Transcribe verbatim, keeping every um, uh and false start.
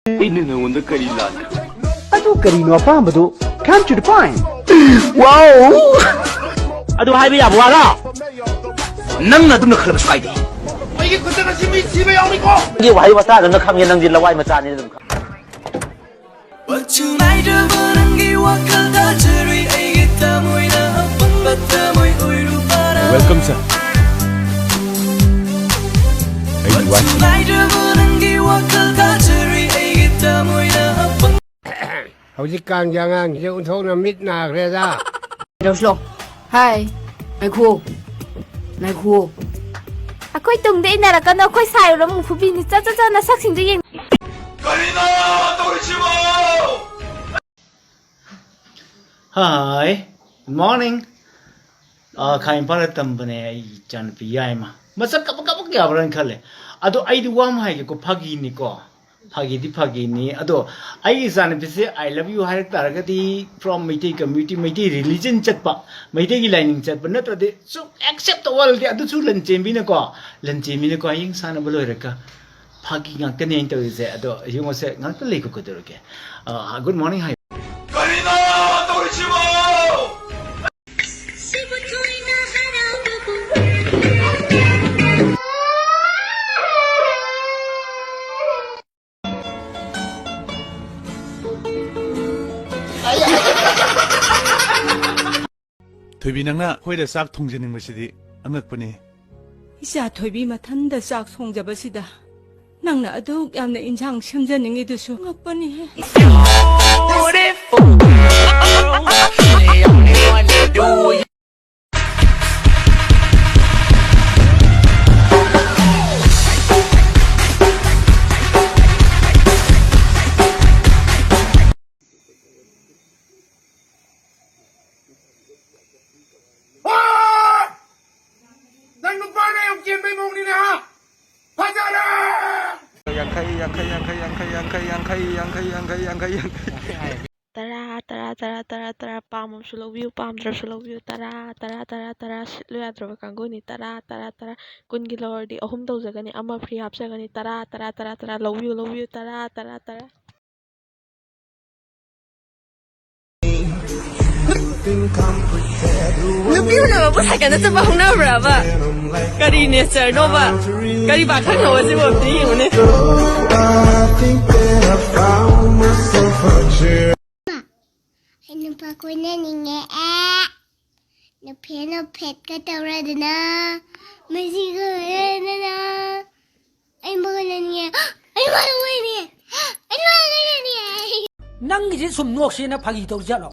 ꯑꯩꯅ ꯅꯉꯣꯟꯗ ꯀꯔꯤ ꯂꯥꯟꯈ꯭ꯔꯦ? ꯑꯗꯨ ꯀꯔꯤꯅꯣ ꯑꯄꯥꯝꯕꯗꯨ? Come to the point. ꯑꯗꯨ ꯍꯥꯏꯕ ꯌꯥꯕ ꯋꯥꯔꯣ? ꯅꯪꯅ ꯑꯗꯨꯝꯅ ꯈꯜꯂꯕꯁꯨ ꯀꯥꯏꯗꯦ꯫ ꯑꯩꯒꯤ ꯈꯨꯠꯇ ꯉꯁꯤ ꯃꯤ ꯁꯤꯕ ꯌꯥꯎꯔꯤꯀꯣ꯫ ꯅꯪꯒꯤ ꯋꯥꯍꯩ ꯋꯥꯇꯥꯗꯨꯅ ꯈꯪꯉꯦ, ꯅꯪꯗꯤ ꯂꯋꯥꯏ ꯃꯆꯥꯅꯤ ꯑꯗꯨꯝ ꯈꯪꯉꯦ꯫ ꯃꯆꯨ ꯅꯥꯏꯗ꯭ꯔꯕ ꯅꯪꯒꯤ ꯋꯥꯈꯜ ꯊꯥꯖꯔꯤ ꯑꯩꯒꯤ ꯊꯃꯣꯏꯅ ꯑꯄꯪꯕ ꯊꯃꯣꯏ ꯑꯣꯏꯔꯨꯕꯔꯥ? Welcome, sir. ꯑꯩꯒꯤ ꯋꯥ- ꯃꯆꯨ ꯅꯥꯏꯗ꯭ꯔꯕ ꯅꯪꯒꯤ ꯋꯥꯈꯜ ꯊꯥꯖꯔꯤ ꯑꯩꯒꯤ ꯊꯃꯣꯏꯅ ꯑꯄꯪ- ꯍꯧꯖꯤꯛꯀꯥꯟꯒꯤ ꯑꯉꯥꯡꯁꯦ ꯑꯣꯟꯊꯣꯛꯅ ꯃꯤꯠ ꯅꯥꯈ꯭ꯔꯦꯗ꯫ ꯀꯩꯗꯧꯁꯤꯂꯣ? ꯍꯥꯏ꯫ ꯉꯥꯏꯈꯨꯑꯣ꯫ ꯉꯥꯏꯈꯨꯑꯣ꯫ ꯑꯩꯈꯣꯏ ꯇꯨꯡꯗ ꯏꯟꯅꯔꯛꯀꯅꯨ, ꯑꯩꯈꯣꯏ ꯁꯥꯏ ꯎꯔ ꯑꯃꯨꯛ ꯐꯨꯕꯤꯅꯤ꯫ ꯆꯠ, ꯆꯠ, ꯆꯠ, ꯅꯁꯛꯁꯤꯡꯗꯨ ꯌꯦꯡ- ꯀꯔꯤꯅꯣ ꯇꯧꯔꯤꯁꯤꯕꯣ? Hi, good morning. ꯑ, ꯈꯥ ꯏꯝꯐꯥꯜꯗ ꯇꯝꯕꯅꯦ ꯑꯩ ꯏꯆꯥꯅꯨꯄꯤ ꯌꯥꯏꯃ꯫ ꯃꯁꯛ ꯀꯕꯛ ꯀꯕꯛ ꯌꯥꯕ꯭ꯔꯥꯅ ꯈꯜꯂꯦ꯫ ꯑꯗꯣ ꯑꯩꯗꯤ ꯋꯥ ꯑꯃ ꯍꯥꯏꯒꯦꯀꯣ, ꯐꯥꯒꯤꯅꯤꯀꯣ꯫ ꯐꯥꯒꯤꯗꯤ ꯐꯥꯒꯤꯅꯤ꯫ ꯑꯗꯣ ꯑꯩꯒꯤ ꯏꯆꯥꯅꯨꯄꯤꯁꯦ "I love you" ꯍꯥꯏꯔꯛ ꯇꯥꯔꯒꯗꯤ, from Meitei community, Meitei religion ꯆꯠꯄ, ꯃꯩꯇꯩꯒꯤ ꯂꯥꯏꯅꯤꯡ ꯆꯠꯄ ꯅꯠꯇ꯭ꯔꯗꯤ ꯁꯨꯛ accept ꯇꯧꯕ ꯂꯩꯇꯦ꯫ ꯑꯗꯨꯁꯨ ꯂꯟ ꯆꯦꯟꯕꯤꯅꯀꯣ, ꯂꯟ ꯆꯦꯟꯕꯤꯅꯀꯣ꯫ ꯍꯌꯦꯡ ꯁꯥꯟꯅꯕ ꯂꯣꯏꯔꯒ ꯐꯥꯒꯤ ꯉꯥꯛꯇꯅꯦ ꯑꯩꯅ ꯇꯧꯔꯤꯁꯦ꯫ ꯑꯗꯣ ꯌꯦꯡꯉꯨꯁꯦ, ꯉꯥꯛꯇ ꯂꯩꯈꯣ, ꯀꯩꯗꯧꯔꯒꯦ? ꯑ, good morning ꯍꯥꯏ꯫ ꯀꯔꯤꯅꯣ ꯇꯧꯔꯤꯁꯤꯕꯣ? ꯊꯣꯏꯕꯤ, ꯅꯪꯅ ꯑꯩꯈꯣꯏꯗ ꯆꯥꯛ ꯊꯣꯡꯖꯅꯤꯡꯕꯁꯤꯗꯤ ꯑꯉꯛꯄꯅꯤ꯫ ꯏꯆꯥ ꯊꯣꯏꯕꯤ ꯃꯊꯟꯗ ꯆꯥꯛ ꯊꯣꯡꯖꯕꯁꯤꯗ ꯅꯪꯅ ꯑꯗꯨꯛ ꯌꯥꯝꯅ ꯏꯟꯁꯥꯡ ꯁꯦꯝꯖꯅꯤꯡꯉꯤꯗꯨꯁꯨ ꯉꯛꯄꯅꯤꯍꯦ꯫ ꯅꯪ ꯅꯨꯄꯥꯅ ꯌꯥꯝ ꯀꯦꯟꯕꯩ ꯃꯑꯣꯡꯅꯤꯅꯦ, ꯍꯥ? ꯐꯖꯔꯦ! ꯌꯥꯡꯈꯩ, ꯌꯥꯡꯈꯩ, ꯌꯥꯡꯈꯩ꯫ ꯇꯔꯥ, ꯇꯔꯥ, ꯇꯔꯥ, ꯇꯔꯥ, ꯇꯔꯥ, ꯄꯥꯝꯃꯁꯨ ꯂꯧꯕꯤꯌꯨ, ꯄꯥꯝꯗ꯭ꯔꯁꯨ ꯂꯧꯕꯤꯌꯨ, ꯇꯔꯥ, ꯇꯔꯥ, ꯇꯔꯥ, ꯇꯔꯥ, ꯁꯤꯠꯂꯨ ꯌꯥꯗ꯭ꯔꯕ ꯀꯥꯡꯕꯨꯅꯤ, ꯇꯔꯥ, ꯇꯔꯥ, ꯇꯔꯥ, ꯀꯨꯟꯒꯤ ꯂꯧꯔꯗꯤ ꯑꯍꯨꯝ ꯇꯧꯖꯒꯅꯤ, ꯑꯃ free ꯍꯥꯞꯆꯒꯅꯤ, ꯇꯔꯥ, ꯇꯔꯥ, ꯇꯔꯥ, ꯇꯔꯥ, ꯂꯧꯕꯤꯌꯨ, ꯂꯧꯕꯤꯌꯨ, ꯇꯔꯥ, ꯇꯔꯥ, ꯇꯔꯥ꯫ ꯅꯨꯄꯤ ꯎꯅꯕꯕꯨ ꯁꯥꯏꯀꯜꯗ ꯆꯠꯄ ꯍꯧꯅꯕ꯭ꯔꯕ? ꯀꯔꯤ natureꯅꯣꯕ? ꯀꯔꯤ ꯕꯥꯊꯪꯅꯣꯕ ꯁꯤꯕꯣ? ꯑꯝꯇ ꯌꯦꯡꯉꯨꯅꯦ꯫ ꯑꯩ ꯅꯨꯄꯥ ꯀꯣꯏꯅꯅꯤꯡꯉꯦ ꯑꯦ꯫ ꯅꯨꯐꯦꯠ ꯅꯨꯐꯦꯠꯀ ꯇꯧꯔꯗꯅ, ꯃꯁꯤꯒ ꯂꯣꯏꯅꯅ ꯑꯩ ꯃꯒ ꯂꯩꯅꯤꯡꯉꯦ꯫ ꯑꯩ ꯃꯒ ꯂꯩꯅꯤꯡꯉꯦ꯫ ꯑꯩ ꯃꯒ ꯂꯩꯅꯤꯡꯉꯦ꯫ ꯅꯪꯒꯤꯁꯦ ꯁꯨꯝ ꯅꯣꯛꯁꯦꯅ ꯐꯥꯒꯤ ꯇꯧꯖꯥꯠꯂꯣ?